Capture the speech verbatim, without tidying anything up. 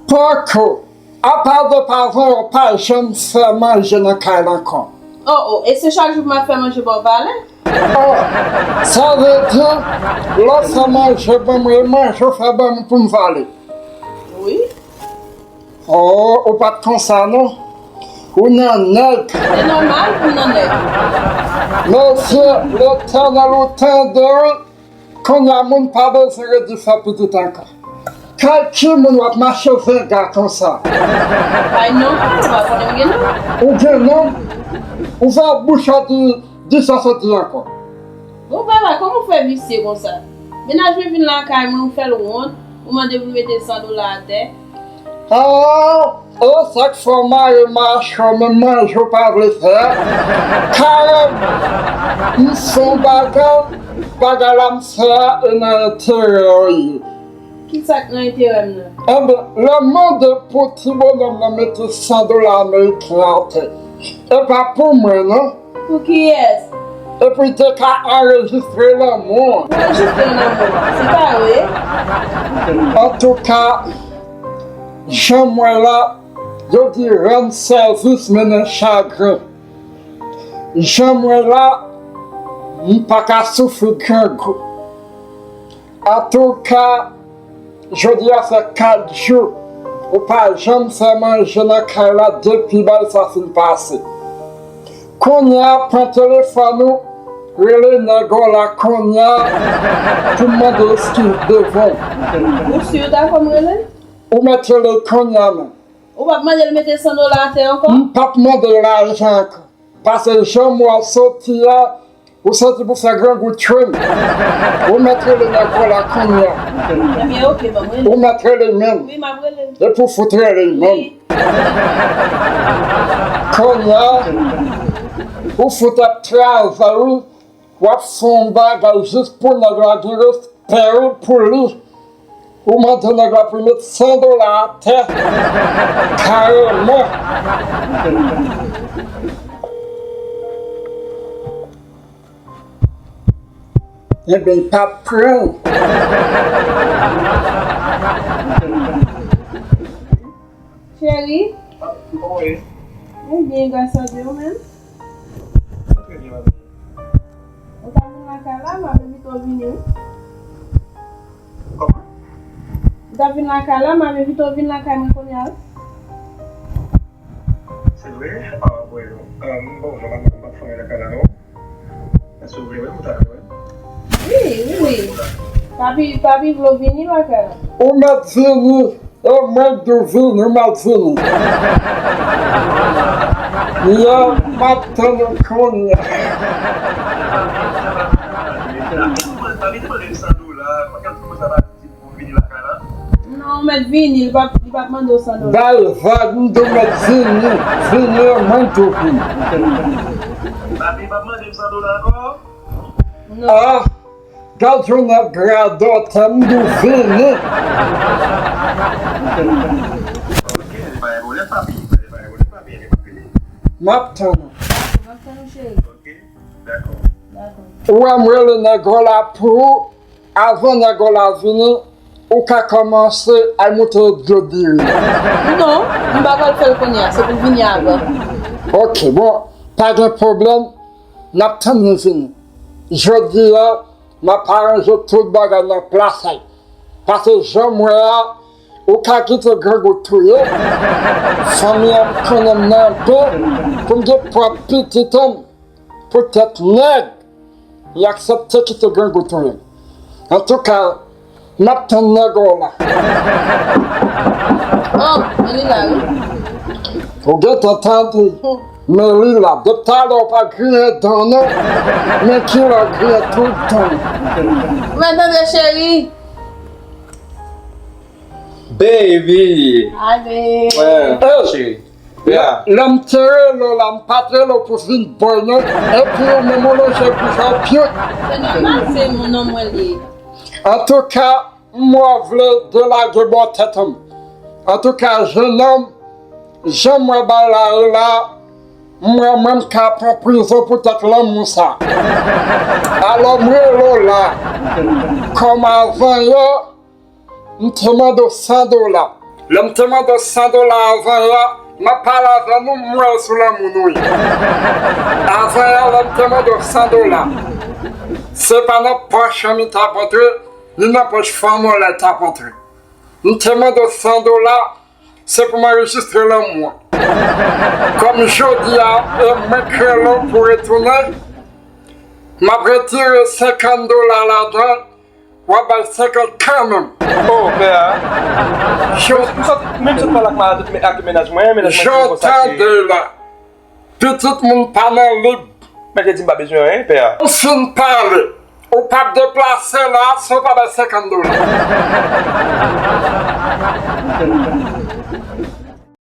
Poko. Apa de pa vann, yo pa janm fè manje nan kay la ankò. Oh, oh, e se chak jou pou m ap fè manje ba w valè? Oh, sa vle di, lè w fè manje ban mwen, e manje w fè ban mwen pou m vale? Wi. Oh, ou pa t konsa non. Ou nan nèg. Se nòmal pou m nan nèg. Mesye, Letènèl ou tande wi. Kounye a moun pa bezwen redi fè pitit ankò. Kay ki moun w ap mache venga konsa? Bay non, ou pa konnen m gen non. Ou gen non? Ouvè bouch ou di, di sa w sot di ankò. Bon, papa, kòman w fè visye konsa? Mennaj mwen vin lakay mwen, ou fè l wont, ou mande pou l mete san dola atè. Ah, e sa k fè w mare mache w, menm manje w pa vle fè a? Kareman, m fè yon bagay, bagay la m fè a, e nan enterè w ye. Kisa k nan enterè m nan? Enben, lè m mande pou ti bonòm nan mete san dola ameriken atè, e pa pou mwen, non. Pou kiyès? Epi te ka anrejistre lanmou an. Anrejistre lanmou an. Se pa vre? Antouka, jan m wè la, yo di rann sèvis mennen chagren. Jan m wè la, m pa ka soufri grangou. Antouka, jodi a fè kat jou ou pa janm fè manje nan kay la depi bagay sa fin pase. Kounye a, pran telefòn ou, rele nèg ou la kounye a pou m mande eskiz devan w. Ou si w dakò m rele l? Ou mèt rele l kounye a menm. Ou p ap mande l mete san dola atè ankò? M p ap mande l lajan ankò. Pase jan m wè w soti a, ou soti pou fè grangou tchwem. Ou mèt rele nèg ou la kounye a. Ebyen, oke, ban m rele. Ou mèt rele menm. Wi, m ap rele l. Epi w fout rele l menm. Wi. Kounye a, ou fout ap travay, wi. W ap fè yon bagay jis pou nèg la gen respè w pou li. Ou mande nèg la pou l met san dola atè. Kareman. Enben, l p ap pran. Cheri? Wi. Mwen byen, gras a Dye, ou menm? Mwen trè byen, madanm. Ou t ap vin lakay la, m ap envite w vini, wi. Kòman? Ou t ap vin lakay la, m ap envite w vin lakay mwen kounye a, wi. Se vre? Ah, bon, ah, bon, nòmalman, m p ap fè anyen lakay la, non. Èske w vle wè m? Ou ta vle wè m? Wi, wi, wi. Papi, papi vle w vini lakay la. Ou mèt vini. E mwen k di w vini, ou mèt vini. Yè, m ap tann ou kounye a. Papi te mande m san dola, kòman pou sa pa di pou vini lakay la? Non, ou mèt vini, li p ap, li p ap mande w san dola. Bay vag, m di w mèt vini, vini, e mwen k di w vini. Papi p ap mande m san dola ankò? Non. Ah, gad yon nèg radòtè, m di w vini. Ok, pa gen pwoblèm, papi, pa gen pwoblèm, papi, vini. M ap tann ou. Dakò, m ap tann ou, cheri. Ok, dakò. Dakò. Ou wè m rele nèg ou la pou ou. Avan nèg ou la vini, ou ka kòmanse al moute dlo diri. Non, m pa pral fè l kounye a, se pou l vini avan. Ok, bon, pa gen pwoblèm, n ap tann li vini. Jodi a, m ap aranje tout bagay nan plas li. Paske jan m wè a, ou ka kite grangou touye m. Fanmi an konnen m nan pen pou m gen pwòp pitit an m. Poutèt nèg, li aksepte kite grangou touye m. Antouka, m ap tann nèg ou la. Oh, men li la, wi. Ou gentan tande, men li la. Depi talè ou pa griyen dan w, non. Men kilè w griyen tout dan w. Mwen tande, cheri. Baby. Ale. Wè, cheri. Lè m te rele w la, m pa t rele w pou vin bòy non. Epi ou menm ou lonje bouch ou pye. Se nòmal, se yon nonm mwen li ye. Antouka, m wè w vle delage bò tèt an m. Antouka, jennonm, jan m wè bagay la ye la, m wè mwen m ka pran prizon poutèt lanmou sa. Alò, m rele w la. Kòm avan yè, m te mande w san dola. Lè m te mande w san dola avan yè a, m ap pale avè nou, m wè sou lanmou nou ye. Avan yè a, lè m te mande w san dola, se pa nan pòch an m t ap antre, ni nan pòch fanm ou lè t ap antre. M te mande w san dola, se pou m anrejistre lanmou an. Kòm jodi a, e mwen k rele w pou retounen, m ap retire senkant dola ladan, w ap bay senkant kanmenm. Oh, pè a. Jan, m sot, menm sot pale ak ma-, ak mennaj mwen, mennaj mwen di m konsa ke tande la. Pitit moun pa nan lib. Mèt di m pa bezwen anyen, pè a. M fin pale. Ou p ap deplase la san w pa bay senkant dola.